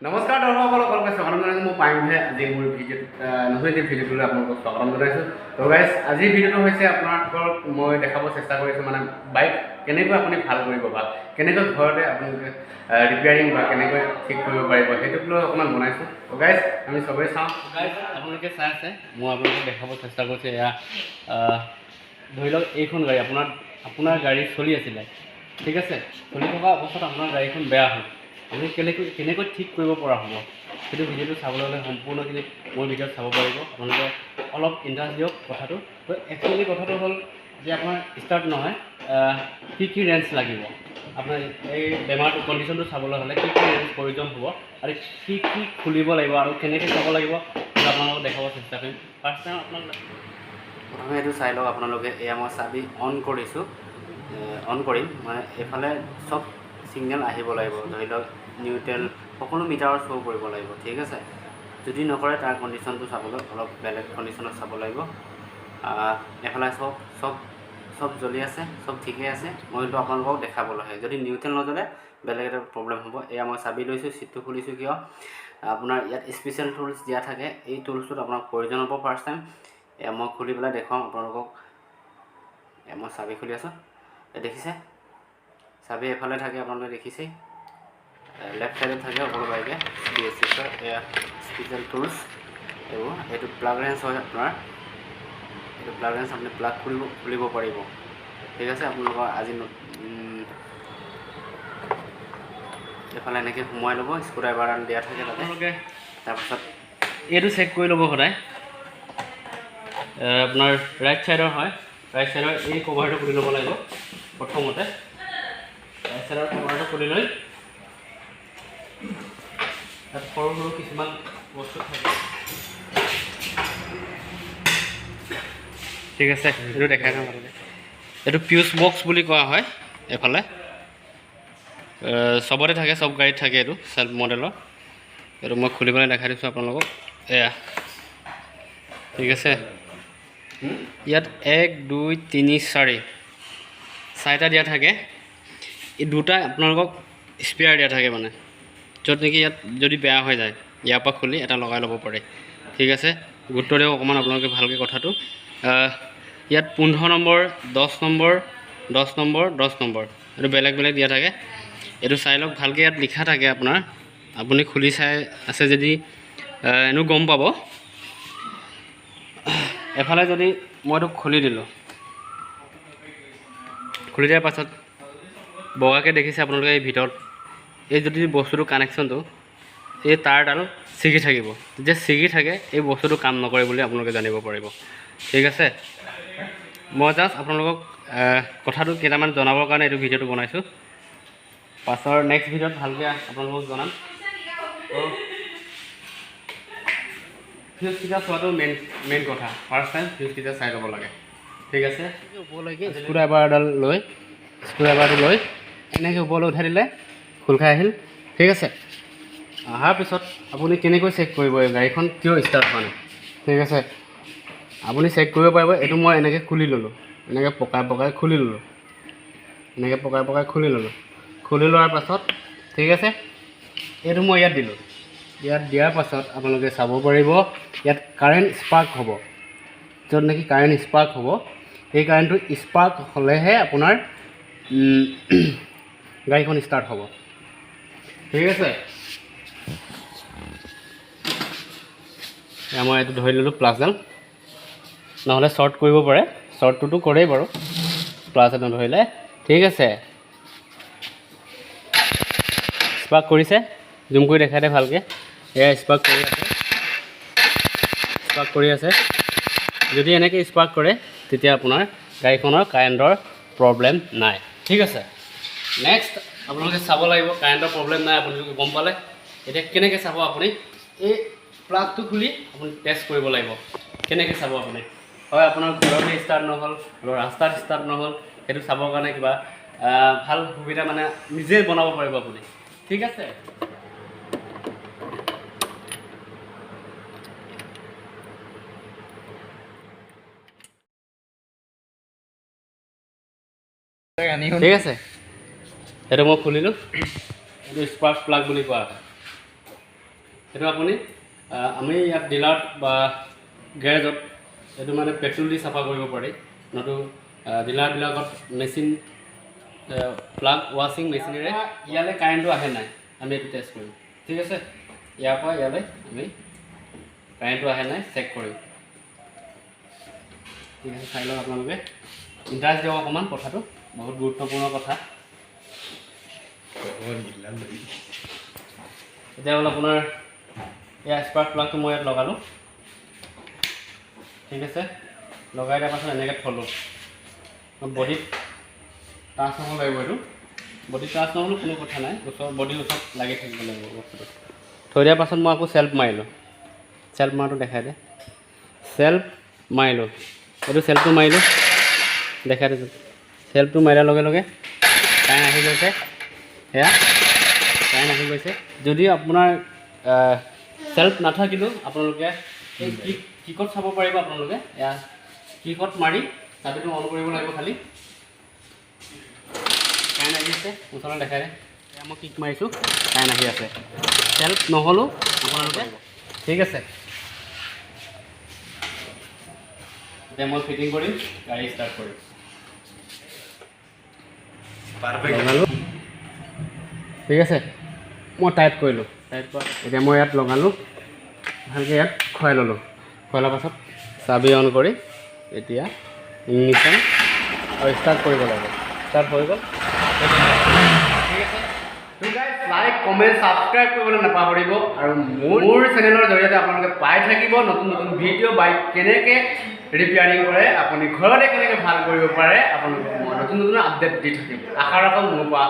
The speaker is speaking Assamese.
নমস্কাৰ দৰ্শকসকল, সকলোকে স্বাগতম জনাইছোঁ। মই পাইমহে আজি মোৰ ভিডিঅ'ত নতুন এটি ভিডিঅ'টোলৈ আপোনালোকক স্বাগতম জনাইছোঁ। তো গাইজ, আজিৰ ভিডিঅ'টো হৈছে আপোনালোকক মই দেখাব চেষ্টা কৰিছোঁ, মানে বাইক কেনেকৈ আপুনি ভাল কৰিব বা কেনেকৈ ঘৰতে আপোনালোকে ৰিপেয়াৰিং বা কেনেকৈ ঠিক কৰিব পাৰিব, সেইটোক লৈ অকণমান বনাইছোঁ। তো গাইজ, আমি চবেই চাওঁ। গাইজ, আপোনালোকে চাই আছে, মই আপোনালোকক দেখাব চেষ্টা কৰিছোঁ। এয়া ধৰি লওক এইখন গাড়ী আপোনাৰ গাড়ী চলি আছিলে, ঠিক আছে? চলি থকা অৱস্থাত আপোনাৰ গাড়ীখন বেয়া হ'ল, আপুনি কেনেকৈ ঠিক কৰিব পৰা হ'ব, সেইটো ভিডিঅ'টো চাবলৈ হ'লে সম্পূৰ্ণখিনি মোৰ ভিডিঅ'ত চাব পাৰিব। আপোনালোকে অলপ ইণ্টাৰেষ্ট দিয়ক কথাটো। তো একচুৱেলি কথাটো হ'ল যে আপোনাৰ ষ্টাৰ্ট নহয়, কি কি ৰেঞ্চ লাগিব আপোনাৰ এই বেমাৰটো কণ্ডিশ্যনটো চাবলৈ হ'লে, কি কি ৰেঞ্চ প্ৰয়োজন হ'ব আৰু কি কি খুলিব লাগিব আৰু কেনেকৈ চাব লাগিব, সেইটো আপোনালোকক দেখাব চেষ্টা কৰিম। ফাৰ্ষ্ট টাইম আপোনালোক প্ৰথমে এইটো চাই লওক আপোনালোকে। এয়া মই চাবি অন কৰিছোঁ, অন কৰিম মানে এইফালে চব ছিগনেল আহিব লাগিব, ধৰি লওক নিউট্ৰেল সকলো মিটাৰত শ্ব' কৰিব লাগিব, ঠিক আছে? যদি নকৰে তাৰ কণ্ডিশ্যনটো চাবলৈ অলপ বেলেগ কণ্ডিশ্যনত চাব লাগিব। এইফালে চব চব চব জ্বলি আছে, চব ঠিকেই আছে। মই কিন্তু আপোনালোকক দেখাবলৈহে, যদি নিউট্ৰেল নজ্বলে বেলেগ এটা প্ৰব্লেম হ'ব। এয়া মই চাবি লৈছোঁ, চিটটো খুলিছোঁ কিয়, আপোনাৰ ইয়াত স্পেচিয়েল টুলছ দিয়া থাকে, এই টুলছটোত আপোনাক প্ৰয়োজন হ'ব ফাৰ্ষ্ট টাইম। এয়া মই খুলি পেলাই দেখুৱাম আপোনালোকক। এয়া মই চাবি খুলি আছোঁ, দেখিছে চাবি এফালে থাকে, আপোনালোকে দেখিছেই লেফ্ট ছাইডত থাকে সকলো বাইকে BS6ৰ। এয়া স্পেচিয়েল টুলছ এইবোৰ, এইটো প্লাগ ৰেঞ্চ হয় আপোনাৰ, এইটো প্লাগ ৰেঞ্চ আপুনি প্লাগ খুলিব পাৰিব, ঠিক আছে? আপোনালোকৰ আজি এইফালে এনেকৈ সোমোৱাই ল'ব, স্ক্ৰু ড্ৰাইভাৰ দিয়া থাকে তাতে। তাৰপাছত এইটো চেক কৰি ল'ব সদায়, আপোনাৰ ৰাইট ছাইডৰ হয়, ৰাইট ছাইডৰ এই কভাৰটো খুলি ল'ব লাগিব প্ৰথমতে। ৰাইট ছাইডৰ কভাৰটো খুলি লৈ তাত সৰু সৰু কিছুমান বস্তু থাকে, ঠিক আছে? এইটো দেখাই থওঁ ভালকৈ। এইটো পিউচ বক্স বুলি কোৱা হয়, এইফালে চবতে থাকে, চব গাড়ীত থাকে এইটো চেল্ফ মডেলৰ। এইটো মই খুলি পেলাই দেখাই দিছোঁ আপোনালোকক। এয়া ঠিক আছে, ইয়াত 1 2 3 4 চাৰিটা দিয়া থাকে। এই দুটা আপোনালোকক স্পেয়াৰ দিয়া থাকে, মানে য'ত নেকি ইয়াত যদি বেয়া হৈ যায় ইয়াৰ পৰা খুলি এটা লগাই ল'ব পাৰে, ঠিক আছে? গুৰুত্ব দিয়ক অকণমান আপোনালোকে ভালকৈ কথাটো। ইয়াত 15 নম্বৰ, 10 নম্বৰ, 10 নম্বৰ, 10 নম্বৰ, এইটো বেলেগ বেলেগ দিয়া থাকে। এইটো চাই লওক ভালকৈ, ইয়াত লিখা থাকে আপোনাৰ, আপুনি খুলি চাই আছে যদি এনেও গম পাব। এফালে যদি মই এইটো খুলি দিলোঁ, খুলি দিয়াৰ পাছত বগাকৈ দেখিছে আপোনালোকে এই ভিতৰত এই যদি বস্তুটো কানেকশ্যনটো এই তাঁৰডাল ছিগি থাকিব, যেতিয়া ছিগি থাকে এই বস্তুটো কাম নকৰে বুলি আপোনালোকে জানিব পাৰিব, ঠিক আছে? মই জাষ্ট আপোনালোকক কথাটো কেইটামান জনাবৰ কাৰণে এইটো ভিডিঅ'টো বনাইছোঁ। পাছৰ নেক্সট ভিডিঅ'ত ভালকৈ আপোনালোকক জনাম। তো ফিউজকেইটা চোৱাটো মেইন কথা, ফাৰ্ষ্ট টাইম ফিউজকেইটা চাই ল'ব লাগে, ঠিক আছে? ওপৰলৈকে স্ক্ৰু ড্ৰাইভাৰডাল লৈ, স্ক্ৰু ড্ৰাইভাৰটো লৈ এনেকৈ ওপৰলৈ উঠাই দিলে খোল খাই আহিল, ঠিক আছে? অহাৰ পিছত আপুনি কেনেকৈ চেক কৰিব এই গাড়ীখন কিয় ষ্টাৰ্ট হোৱা নাই, ঠিক আছে? আপুনি চেক কৰিব পাৰিব। এইটো মই এনেকৈ খুলি ল'লোঁ, এনেকৈ পকাই পকাই খুলি ল'লোঁ, এনেকৈ পকাই পকাই খুলি ল'লোঁ। খুলি লোৱাৰ পাছত, ঠিক আছে, এইটো মই ইয়াত দিলোঁ। ইয়াত দিয়াৰ পাছত আপোনালোকে চাব পাৰিব ইয়াত কাৰেণ্ট স্পাৰ্ক হ'ব, য'ত নেকি কাৰেণ্ট স্পাৰ্ক হ'ব, সেই কাৰেণ্টটো স্পাৰ্ক হ'লেহে আপোনাৰ গাড়ীখন ষ্টাৰ্ট হ'ব, ঠিক আছে? মই এইটো ধৰি ল'লোঁ প্লাছডাল, নহ'লে শ্বৰ্ট কৰিব পাৰে, শ্বৰ্টটোতো কৰেই বাৰু প্লাছ নধৰিলে, ঠিক আছে? স্পাৰ্ক কৰিছে, জুম কৰি দেখাই দে ভালকৈ। এয়া স্পাৰ্ক কৰি আছে, স্পাৰ্ক কৰি আছে। যদি এনেকৈ স্পাৰ্ক কৰে তেতিয়া আপোনাৰ গাড়ীখনৰ কাৰেণ্টৰ প্ৰব্লেম নাই, ঠিক আছে? নেক্সট আপোনালোকে চাব লাগিব কাৰেণ্টৰ প্ৰব্লেম নাই, আপোনালোকে গম পালে। এতিয়া কেনেকৈ চাব আপুনি, এই প্লাগটো খুলি আপুনি টেষ্ট কৰিব লাগিব। কেনেকৈ চাব আপুনি, হয় আপোনাৰ ঘৰতে ষ্টাৰ্ট নহ'ল, ৰাস্তাত ষ্টাৰ্ট নহ'ল, সেইটো চাবৰ কাৰণে কিবা ভাল সুবিধা মানে নিজে বনাব পাৰিব আপুনি, ঠিক আছে? ঠিক আছে, সেইটো মই খুলিলোঁ। এইটো স্পাৰ্ক প্লাগ বুলি কোৱা হয়। সেইটো আপুনি আমি ইয়াত ডিলাৰত বা গেৰেজত এইটো মানে পেট্ৰল দি চাফা কৰিব পাৰি, নতু ডিলাৰবিলাকত মেচিন প্লাগ ৱাশ্বিং মেচিনেৰে ইয়ালৈ কাৰেণ্টটো আহে নাই, আমি এইটো টেষ্ট কৰিম। ঠিক আছে, ইয়াৰ পৰা ইয়ালৈ আমি কাৰেণ্টটো আহে নাই চেক কৰিম। ঠিক আছে, চাই লওক আপোনালোকে, ইণ্টাৰেষ্ট দিয়ক অকণমান, কথাটো বহুত গুৰুত্বপূৰ্ণ কথা। এতিয়া হ'ল আপোনাৰ এয়া স্পাৰ্ক প্লাগটো মই ইয়াত লগালোঁ। ঠিক আছে, লগাই দিয়াৰ পাছত এনেকৈ থ'লোঁ, বডিত টাচ হ'ব লাগিব, এইটো বডিত টাচ নহ'লেও কোনো কথা নাই, ওচৰত বডিৰ ওচৰত লাগি থাকিব লাগিব বস্তুটো। থৈ দিয়াৰ পাছত মই আকৌ চেল্ফ মাৰিলোঁ, চেল্ফ মৰাটো দেখাই দে, চেল্ফ মাৰিলোঁ, এইটো চেল্ফটো মাৰিলোঁ, দেখাই দিছোঁ। চেল্ফটো মাৰাৰ লগে লগে কাৰেণ্ট আহি গৈছে, সেয়া কাৰেণ্ট আহি গৈছে। যদি আপোনাৰ চেল্ফ নাথাকিলেও আপোনালোকে এই কিকত চাব পাৰিব। আপোনালোকে এয়া কিকত মাৰি চাবিটো অন কৰিব লাগিব, খালি কাৰেণ্ট আহি আছে, ওচৰলৈ দেখাই দে। এয়া মই কিক মাৰিছোঁ, কাৰেণ্ট আহি আছে, চেল্ফ নহ'লেও আপোনালোকে। ঠিক আছে, এতিয়া মই ফিটিং কৰিম, গাড়ী ষ্টাৰ্ট কৰিম। লগালোঁ, ঠিক আছে, মই টাইট কৰিলোঁ, টাইট কৰা এতিয়া মই ইয়াত লগালোঁ, ভালকৈ ইয়াত খুৱাই ল'লোঁ। খুৱাই লোৱাৰ পাছত চাবি অন কৰি এতিয়া ইগনিশ্যন আৰু ষ্টাৰ্ট কৰিব লাগিব। ষ্টাৰ্ট হৈ গ'ল। ঠিক আছে, লাইক, কমেণ্ট, ছাবস্ক্ৰাইব কৰিবলৈ নাপাহৰিব আৰু মোৰ চেনেলৰ জৰিয়তে আপোনালোকে পাই থাকিব নতুন নতুন ভিডিঅ', বাইক কেনেকৈ ৰিপেয়াৰিং কৰে, আপুনি ঘৰতে কেনেকৈ ভাল কৰিব পাৰে, আপোনালোকক মই নতুন নতুন আপডেট দি থাকিম। আশা ৰাখোঁ মোৰ পৰা